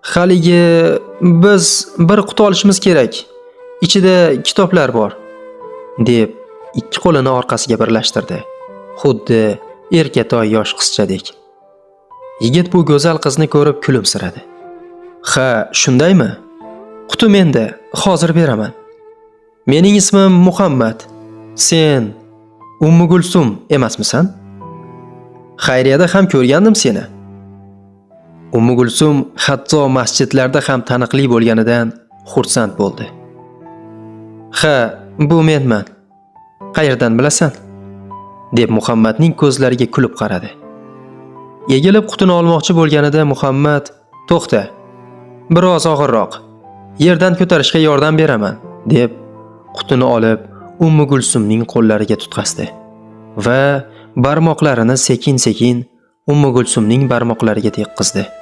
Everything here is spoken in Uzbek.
Haligi biz bir quti olishimiz kerak. Ichida kitoblar bor, deb ikki qo'lini orqasiga birlashtirdi. Xuddi erkatoy yosh qizchadek. Yigit bu go'zal qizni ko'rib kulimsiradi. Ha, shundaymi? Quti menda, hozir beraman. Mening ismim Muhammad. Sen Ummu Gulsum emasmisan? Xayriyada ham ko'rgandim seni. Ummu Gulsum hatto masjidlarda ham taniqli bo'lganidan xursand bo'ldi. Ha, bu menman. Qayerdan bilasan? Deb Muhammadning ko'zlariga kulib qaradi. Egilib qutini olmoqchi bo'lganida Muhammad: "To'xta. Biroz og'irroq. Yerdan ko'tarishga yordam beraman", deb qutini olib Ummu Gulsumning qo'llariga tutqazdi va barmoqlarini sekin-sekin Ummu Gulsumning barmoqlariga tekkizdi.